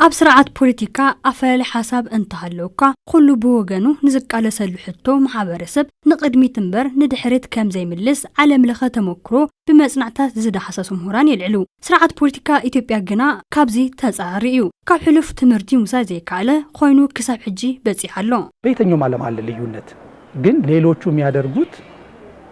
ኣብ ስርዓት ፖለቲካ ኣፈላለየ ሓሳብ እንተሃለወ እኳ፣ ኩሉ ብወገኑ ንዝቃለሰሉ ሕቶ ማሕበረሰብ ንቕድሚት እምበር ንድሕሪት ከም ዘይምልስ ዓለም ለኸ ተመክሮ ብመጽናዕታት ዝደሓሰሱ ምሁራን የልዕሉ። ስርዓት ፖለቲካ ኢትዮጵያ ግና ካብዚ ተጻራሪ እዩ። ካብ ሕሉፍ ትምህርቲ ምውሳድ ዘይከኣለ ኮይኑ ክሳብ ሕጂ በጺሑ ኣሎ። በየትኛውም ዓለም አለ ልዩነት፣ ግን ሌሎቹ የሚያደርጉት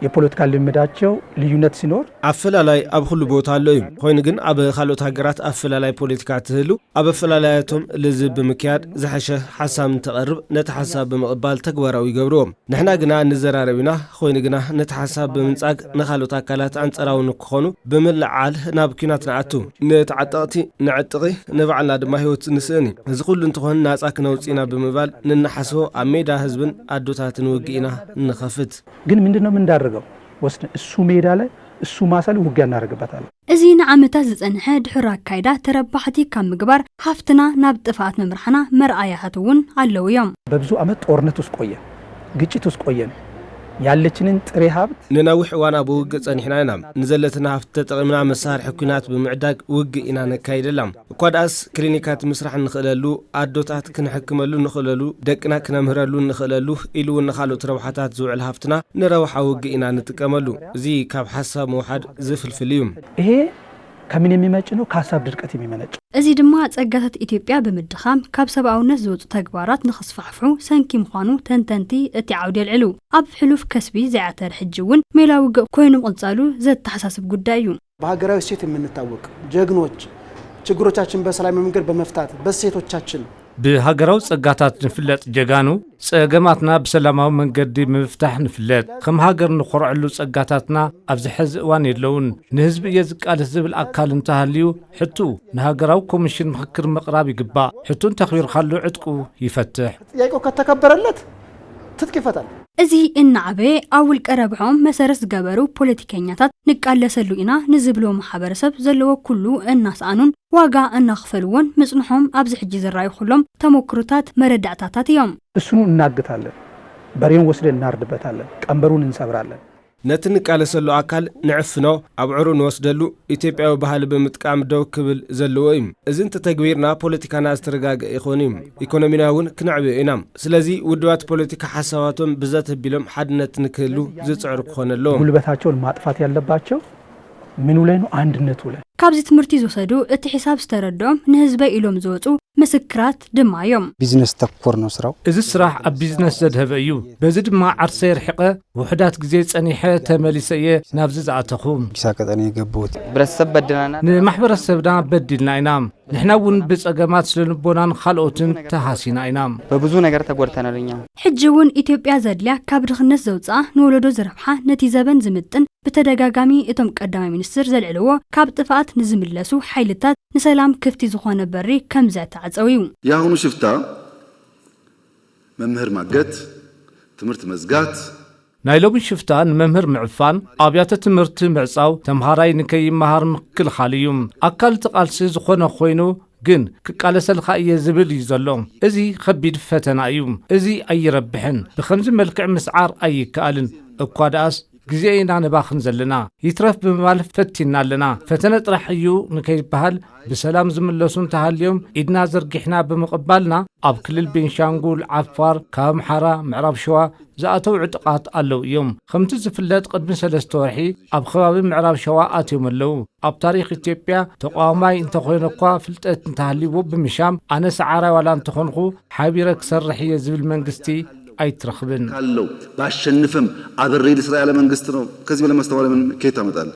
የፖለቲካ ልምዳቸው ልዩነት ሲኖር ኣፈላላይ ኣብ ኩሉ ቦታ ኣሎ እዩ። ኮይኑ ግን ኣብ ካልኦት ሃገራት ኣፈላላይ ፖለቲካ ትህሉ፣ ኣብ ኣፈላላያቶም ልዝብ ብምክያድ ዝሐሸ ሓሳብ እንተቐርብ ነቲ ሓሳብ ብምቕባል ተግባራዊ ይገብርዎ። ንሕና ግና ንዘራረብ ኢና። ኮይኑ ግና ነቲ ሓሳብ ብምንጻግ ንኻልኦት ኣካላት ኣንጸራዊ ንክኾኑ ብምልዓል ናብ ኲናት ንኣቱ። ንተዓጠቕቲ ንዕጥቒ፣ ንባዕልና ድማ ህይወት ንስእን እዩ። እዚ ኩሉ እንትኾን ናጻ ክነውጽእ ኢና ብምባል ንናሓስቦ ኣብ ሜዳ ህዝብን ኣዶታትን ውግእ ኢና ንኸፍት። ግን ምንድን ነው የምንዳርገው? ወስደን እሱ ሜዳ ላይ እሱ ማሳ ላይ ውጊያ እናደርግበታለን። እዚ ንዓመታት ዝጸንሐ ድሑር ኣካይዳ ተረባሕቲ ካብ ምግባር ሃፍትና ናብ ጥፍኣት ምምራሕና መርኣያታት እውን ኣለዉ እዮም። በብዙ ዓመት ጦርነት ውስጥ ቆየን፣ ግጭት ውስጥ ቆየን። ያለችንን ጥሬ ሀብት ነናዊሕ እዋን ኣብ ውግእ ጸኒሕና ኢና። ንዘለትና ሃፍቲ ተጠቒምና መሳርሒ ኲናት ብምዕዳግ ውግእ ኢና ነካይደላ። እኳ ደኣስ ክሊኒካት ምስራሕ እንኽእለሉ፣ ኣዶታት ክንሕክመሉ እንኽእለሉ፣ ደቅና ክነምህረሉ እንኽእለሉ ኢሉ እውን ንኻልኦት ረብሓታት ዝውዕል ሃፍትና ንረብሓ ውግእ ኢና ንጥቀመሉ። እዚ ካብ ሓሳብ ምውሓድ ዝፍልፍል እዩ። ይሄ ከምን የሚመጭ ነው? ከሀሳብ ድርቀት የሚመነጭ። እዚ ድማ ጸጋታት ኢትዮጵያ ብምድኻም ካብ ሰብኣውነት ዝወጹ ተግባራት ንኽስፋሕፍሑ ሰንኪ ምዃኑ ተንተንቲ እቲ ዓውዲ የልዕሉ። ኣብ ሕሉፍ ከስቢ ዘይኣተረ ሕጂ እውን ሜላ ውግእ ኮይኑ ምቕጻሉ ዘተሓሳስብ ጉዳይ እዩ። በሀገራዊ እሴት የምንታወቅ ጀግኖች፣ ችግሮቻችን በሰላማዊ መንገድ በመፍታት በእሴቶቻችን ብሃገራዊ ጸጋታት ንፍለጥ ጀጋኑ፣ ጸገማትና ብሰላማዊ መንገዲ ብምፍታሕ ንፍለጥ። ከም ሃገር ንኾርዐሉ ጸጋታትና ኣብዚ ሐዚ እዋን የለውን። ንህዝቢ እየ ዝቃለስ ዝብል ኣካል እንተሃልዩ፣ ሕትኡ ንሃገራዊ ኮሚሽን ምኽክር ምቕራብ ይግባእ። ሕትኡ እንተኽቢርካሉ ዕጥቁ ይፈትሕ። ጥያቄው ከተከበረለት ትጥቅ ይፈታል። እዚ እናዓበየ ኣብ ውልቀ ረብሖም መሰረት ዝገበሩ ፖለቲከኛታት ንቃለሰሉ ኢና ንዝብሎ ማሕበረሰብ ዘለዎ ኩሉ እናሰኣኑን ዋጋ እናኽፈልዎን ምጽንሖም ኣብዚ ሕጂ ዝረኣዩ ኩሎም ተመክሮታት መረዳእታታት እዮም። እሱኑ እናግታለን፣ በሬውን ወስደን እናርድበታለን፣ ቀንበሩን እንሰብራለን። ነቲ ንቃለሰሉ ኣካል ንዕፍኖ፣ ኣብዕሩ ንወስደሉ፣ ኢትዮጵያዊ ባህሊ ብምጥቃም ደው ክብል ዘለዎ እዩ። እዚ እንተተግቢርና ፖለቲካና ዝተረጋገ ይኾን እዩ። ኢኮኖሚና እውን ክነዕብዮ ኢና። ስለዚ ውድባት ፖለቲካ ሓሳባቶም ብዘት ኣቢሎም ሓድነት ንክህሉ ዝፅዕሩ ክኾን ኣለዎም። ጉልበታቸውን ማጥፋት ያለባቸው ምኑ ላይ ነው? አንድነቱ ላይ። ካብዚ ትምህርቲ ዝወሰዱ እቲ ሒሳብ ዝተረድኦም ንህዝበይ ኢሎም ዝወፁ ምስክራት ድማ እዮም። ቢዝነስ ተኮር ነው ስራው። እዚ ስራሕ ኣብ ቢዝነስ ዘድሀበ እዩ። በዚ ድማ ዓርሰይ ርሒቐ ውሑዳት ግዜ ጸኒሐ ተመሊሰ እየ ናብዚ ዝኣተኹ። ጊሳ ቀጠነ የገቡት። ህብረተሰብ በድለናል። ንማሕበረሰብና በዲልና ኢና። ንሕና እውን ብጸገማት ስነ ልቦናን ካልኦትን ተሃሲና ኢና። በብዙ ነገር ተጎድተናል እኛ። ሕጂ እውን ኢትዮጵያ ዘድልያ ካብ ድኽነት ዘውፅኣ ንወለዶ ዝረብሓ ነቲ ዘበን ዝምጥን ብተደጋጋሚ እቶም ቀዳማይ ሚኒስትር ዘልዕልዎ ካብ ጥፍኣት ንዝምለሱ ሓይልታት ንሰላም ክፍቲ ዝኾነ በሪ ከም ዘተዓፀው እዩ። የአሁኑ ሽፍታ መምህር ማገት፣ ትምህርት መዝጋት፣ ናይ ሎሚ ሽፍታ ንመምህር ምዕፋን፣ ኣብያተ ትምህርቲ ምዕጻው፣ ተምሃራይ ንከይመሃር ምክልኻል እዩ። ኣካል እቲ ቃልሲ ዝኾነ ኮይኑ ግን ክቃለሰልካ እየ ዝብል እዩ ዘሎ። እዚ ኸቢድ ፈተና እዩ። እዚ ኣይረብሕን። ብኸምዚ መልክዕ ምስዓር ኣይከኣልን። እኳ ደኣስ ግዜ ኢና ነባኽን ዘለና። ይትረፍ ብምባል ፈቲንና ኣለና። ፈተነ ጥራሕ እዩ ንከይበሃል ብሰላም ዝምለሱ እንተሃልዮም ኢድና ዘርጊሕና ብምቕባልና ኣብ ክልል ቤንሻንጉል፣ ዓፋር፣ ካብ ኣምሓራ፣ ምዕራብ ሸዋ ዝኣተው ዕጡቓት ኣለዉ እዮም። ከምቲ ዝፍለጥ ቅድሚ ሰለስተ ወርሒ ኣብ ከባቢ ምዕራብ ሸዋ ኣትዮም ኣለዉ። ኣብ ታሪኽ ኢትዮጵያ ተቓዋማይ እንተኾይነ እኳ ፍልጠት እንተሃልይዎ ብምሻም ኣነ ሰዓራይ ዋላ እንተኾንኹ ሓቢረ ክሰርሕ እየ ዝብል መንግስቲ ኣይትረኽብን። ካለው ባሸንፍም አብሬ ልስራ ያለ መንግስት ነው። ከዚህ በላይ ማስተማሪያ ምን ከየት ታመጣለህ?